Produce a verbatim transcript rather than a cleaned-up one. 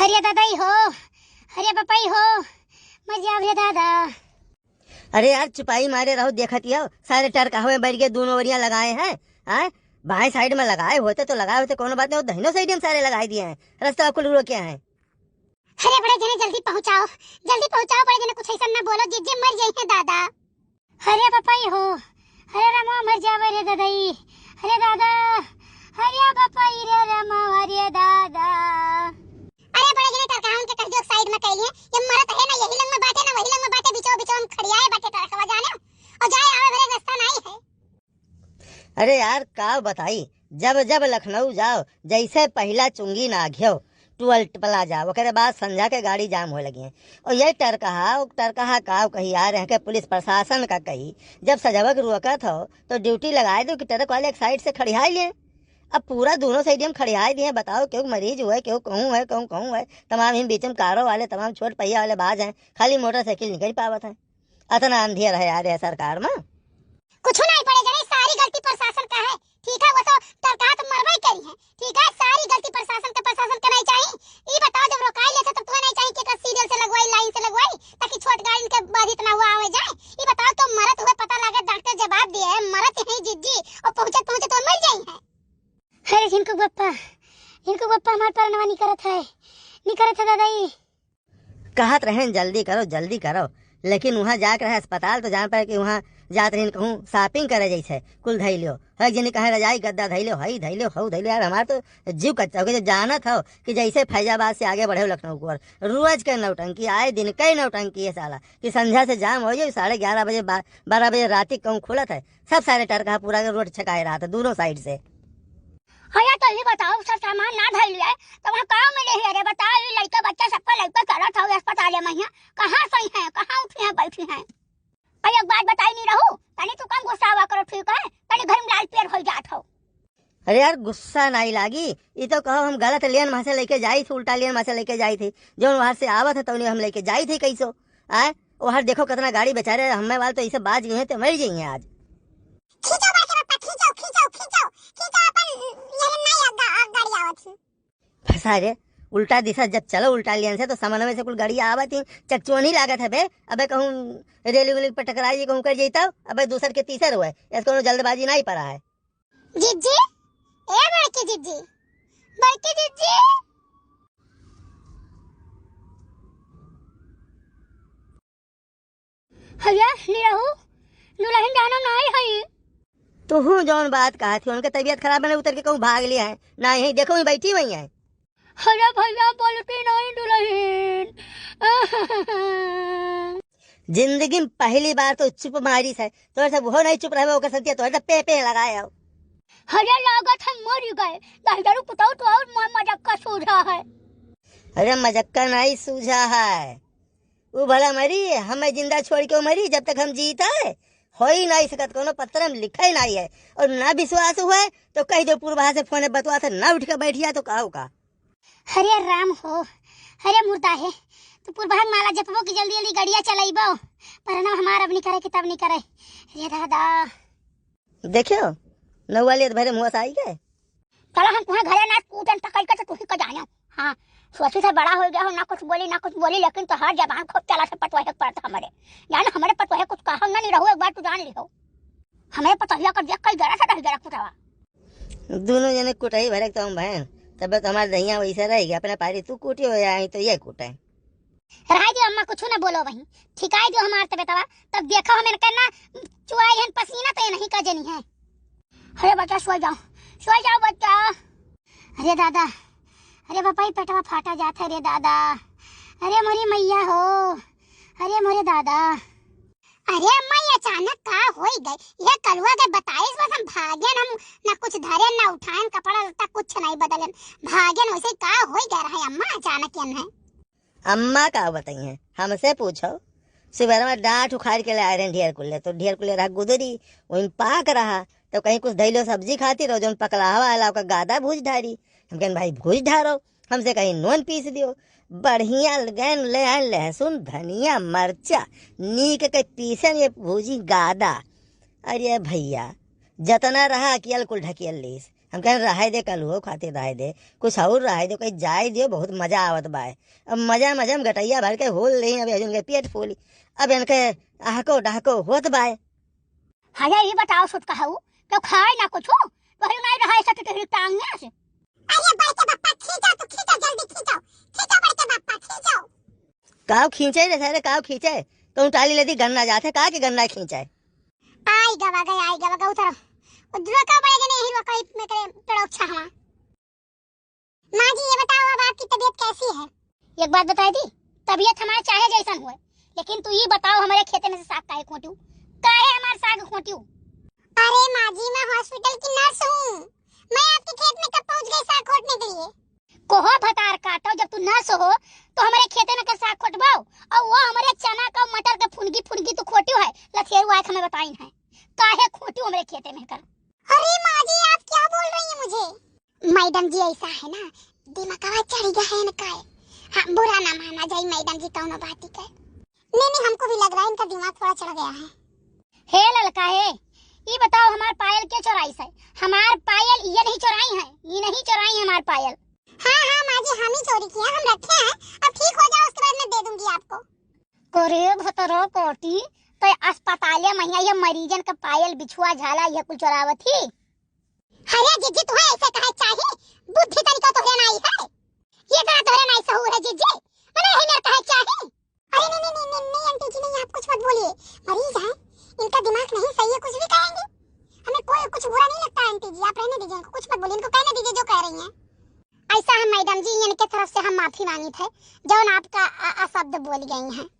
अरे दादा ई हो, अरे बापा ई हो, मर जाब रे दादा। अरे यार, चुपाई मारे रहो, देखत ही हो, सारे टरकहवे बैठ के दूनो ओरिया लगाए हैं, आय? बाएं side में लगाए होते तो लगाए होते, कोनो बात नहीं, वो दहिनो side में सारे लगाए दिए हैं, रास्ता कुल रोके हैं। अरे बड़े जने जल्दी पहुँचाओ, जल्दी पहुँचाओ, बड़े जने कुछ ऐसा ना बोलो, जिज्जी मर जाई है दादा। अरे बापा ई हो, अरे रामा मर जावे रे ददई, अरे दादा, अरे बापा ई रे रामा, अरे दादा। अरे बड़े जने टरकाउन के कह दियो side में कैलिए, ये मरत है ना यही लंग में बाटे ना वही लंग में बाटे, बीचो बीचो हम खड़ियाए बाटे टरकवा जाने, और जाए आवे भरे रास्ता नहीं है। अरे यार, का बताई, जब जब लखनऊ जाओ, जैसे पहिला चुंगी ना घ्यो, टोल प्लाजा, ओकरे बाद संझा के गाड़ी जाम होए लगी है। और ये टरकहा, वो टरकहा का कही यार, यहाँ के पुलिस प्रशासन का कही, जब सजवक रोकत हो, तो ड्यूटी लगाए दो कि टरक वाले एक side से खड़ियाए लिए। अब पूरा दोनों side हम खड़ियाए दिए, बताओ, केहू मरीज हुए, केहू कहूँ है, केहू कहूँ है, तमाम ही बीच में कारों वाले, तमाम छोट पहिया वाले बाज हैं, खाली मोटरसाइकिल निकल पावत है। अतना अंधेर है यार, ये सरकार में। कुछ नहीं पड़े जने, सारी गलती प्रशासन का है। ठीक है, वो तो टरका तो मरबे करी है। ठीक है, सारी गलती प्रशासन के, प्रशासन के नहीं चाहिए। ई बताओ, जब रोकाई लेते तो तुम्हें नहीं चाहिए कि एकर serial से लगवाई, line से लगवाई, ताकि छोट गाड़िन के बाधित ना हुआ आवे जाए। ई बताओ, तो मरत हुए पता लगे, डॉक्टर जवाब दिए है, मरत है जिज्जी, और पहुँचत पहुँचत तो मर जाई है। अरे झिनकू बप्पा, झिनकू बप्पा, हमार परनवा निकरत है, निकरत है दादा ई। कहत रहेन, "जल्दी करो, जल्दी करो," लेकिन वहाँ जाके रहे अस्पताल, तो जान पड़े कि वहाँ जात रहीन कहूँ shopping करे जैसे, कुल धई लियो। हर एक जनी कहे, "रजाई गद्दा धई लियो, हई धई लियो, हऊ धई लियो।" यार, हमार तो जीव कच्चा हो गया, जब जानत हो कि जैसे फैजाबाद से आगे बढ़े हो लखनऊ को, और रोज के नौटंकी, आए दिन के नौटंकी है साला, कि संझा से जाम हो जाए, साढ़े ग्यारह बजे, बा-, बारह बजे रात तक कहूँ खुलत है, सब सारे टरका पूरा के रोड छकाए रहा था दोनों side से। हाँ यार, तो ये बताओ, सब सामान ना धइल है, तो वहाँ का मिले है? अरे बताओ, ये लइका बच्चा सबका लइका चलत हवे अस्पताल में, यहाँ कहाँ सोई हैं, कहाँ उठी हैं, बैठी हैं? अरे एक बात बताई नहीं रहू, तनी तू कम गुस्सा हुआ करो, ठीक है? तनी घर में लाल पियर हो जात हो। अरे यार, गुस्सा नहीं लागी, ये तो कहो हम गलत lane में से लेके जाई थी, उल्टा lane में से लेके जाई थी, जो वहाँ से आवत है तो उन्हें हम लेके जाई थी कैसो, आए? ओहर देखो कितना गाड़ी बेचारे, हमें वाल तो इसे बाज गए हैं तो मर जाएंगे आज। खींचो बड़के पप्पा, खींचो, खींचो, खींचो, खींचो अपन, ये नहीं अब गा-, अब गाड़ी आवत ही। फंसा रे, उल्टा दिशा जब चलो उल्टा lane से तो समनवे से कुल गाड़ी आवत ही, चकचोनी लागत है बे। अबे कहूँ रेलिंग उलिंग पर टकराई, कहूँ कर जइता, अबे दूसर के तीसर हुए, इसको कोनो जल्दबाजी नहीं पड़ा है। जिज्जी, ए बड़की जिज्जी, बड़की जिज्जी। भैया, निरहू, दुलहिन जानो नाई हई। तुहू जौन बात कहा थी, उनके तबीयत खराब है, उतर के कहूँ भाग लिया है। नाई है, देखो, वहीं बैठी हुई है। अरे भैया, बोलती नहीं दुलहिन। जिंदगी में पहली बार तो चुप मारी से, तोरे से वो नहीं चुप रहे, ओकर संतिया तोरे से पे पे लगाए आओ। अरे लागत है मर गए, दहिजरू पुताऊ तो और म-, मजाक का सूझा है। अरे मजाक का नहीं सूझा है, वो भला मरी, हमें जिंदा छोड़ के वो मरी, जब तक हम जीता है, हो ही नहीं सकत, कोनो पत्थर में लिखा ही नहीं है। और ना विश्वास हुए तो कह दो, पूर्वा से फोन बतवा से ना उठ के बैठिया तो कहो का। अरे राम हो, अरे मुर्दा है, तू पूर्वा माला जपबो कि जल्दी जल्दी गड़िया चलाइबो, पर ना हमार अब नहीं करे कि तब नहीं करे। अरे दादा। देखियो, नौवा लेत भरे मुँह से आई गए। चला हम तुम्हें घरे ना कूटन पकड़ के तो तू ही को जानो। हाँ, सोची से बड़ा हो गया हो, ना कुछ बोली, ना कुछ बोली, लेकिन तो हर जबान खूब चला से पतोहे के पड़त हमरे। जानो हमरे पतोहे कुछ कहो ना नहीं रहू, एक बार तू जान लिहो। हमरे पतोहिया कर दिया कई जरा से नहीं जरा कुटावा। दोनों जने कुटाई भरे तो हम बहन, तबे तो हमार दहिया वैसे रह गया, अपने पारी तू कूटी हो जाए तो ये कूटे। रहाई दियो अम्मा, कुछ ना बोलो वहीं, ठिकाई दियो हमार तबे तबा, तब देखो हम इनका ना चुआई हन पसीना तो ये नहीं का जनी है। अरे बच्चा सो जाओ, सो जाओ बच्चा। अरे दादा, अरे बापा, ई पेटवा फाटा जात है रे दादा। अरे मोरी मैया हो, अरे मोरे दादा। अरे अम्मा, ये अचानक का होई गए? ये कलुआ के बताइस बस हम भागेन, हम ना कुछ धरेन, ना उठाएन, कपड़ा लत्ता कुछ नहीं बदलेन, भागेन। वैसे का होई गए रहे अम्मा अचानक ये है? अम्मा का बताई हैं, हमसे पूछो। सुबह में डांट उखाड़ के ले आए रहे ढेर कुल्ले, तो ढेर कुल्ले रहा गुदरी, वहीं पाक रहा, तो कहीं कुछ धैलो सब्जी खातिर, और जौन पकलावा आला ओकर गादा भूज ढारी। हम कहन, "भाई भूज ढारो।" हमसे कहीं नून पीस दियो। बढ़िया गैन ले आए लहसुन, धनिया, मरचा, नीक के पीसन ये भूजी गादा। अरे भैया, जतना रहा अकियल कुल ढकियल लीस। हम कहे, "रहे दे, कल हो खातिर रहे दे, कुछ और रहे दे, कहीं जाए दियो, बहुत मजा आवत बा।" अब मजा, मजा में गटैया भर के होल रही, अब इनके पेट फूली, अब इनके अहको डहको होत बाय। हाँ, ये बताओ, सुत कहू, तो खाए ना कुछ, तो ही नहीं रहा ऐसा, तो ही टांग में से। अरे बड़के पप्पा, खींचो, तू खींचो, जल्दी खींचो, खींचो बड़के पप्पा, खींचो। काव खींचे रे सारे, काव खींचे? तो टाली लेती गन्ना जाते, का के गन्ना खींचे? आई गवा गए, आई गवा गए, उतरो। उधरो का बड़े जने ही वकई में करे पेड़ो छावा। माँ जी, ये बताओ, अब आपकी तबीयत कैसी है? एक बात बताई दी, तबीयत हमारे चाहे जैसन होए, लेकिन तू ये बताओ, हमारे खेते में से साग काहे खोटियो? काहे हमारे साग खोटियो? अरे माँ जी, मैं हॉस्पिटल की नर्स हूँ। मैं आपके खेत में कब पहुँच गई साग खोटने के लिए? कोहो भतार काटो, जब तू नर्स हो, तो हमारे खेते में का साग खोटबो, और वो हमारे चना का, मटर का फुनगी फुनगी तू खोटियो है, लथेरू आए हमें बताइन है, काहे खोटियो हमारे खेते में कर? अरे माँ जी, आप क्या बोल रही हैं मुझे? मैडम जी ऐसा है ना, दिमागवा चढ़ गया है इनका। हाँ, बुरा ना माना जाए मैडम जी, कौनो बात ही का। नहीं, नहीं, हमको भी लग रहा है इनका दिमाग थोड़ा चढ़ गया है। हे ललका, हे, ई बताओ, हमार पायल के चोराई से? हमार पायल ये नहीं चोराई है, ये नहीं चोराई है हमार पायल। हाँ, हाँ, माँ जी, हम ही चोरी किए हैं, हम रखे हैं, अब ठीक हो जाओ, उसके बाद मैं दे दूंगी आपको। करे भतरो कोटी, तो अस्पताले में ये मरीजन का पायल, बिछुआ, झाला, ये कुल चोरावत ही। अरे जिज्जी, तुम्हें ऐसे कहे चाही? बुद्धि तनिका तोहरे नाई है। ये तरह तोहरे नाई सहूर है जिज्जी। मने यही मेरे कहे चाही। अरे नहीं, नहीं, नहीं, नहीं, नहीं, आंटी जी, नहीं, आप कुछ मत बोलिए। मरीज हैं, इनका दिमाग नहीं सही है, कुछ भी कहेंगे। हमें कोई कुछ बुरा नहीं लगता है, आंटी जी, आप रहने दीजिए इनको, कुछ मत बोलिए, इनको कहने दीजिए जो कह रही हैं। ऐसा है मैडम जी, इनके तरफ से हम माफी मांगी थे, जौन आपका अ-, अशब्द बोल गई हैं।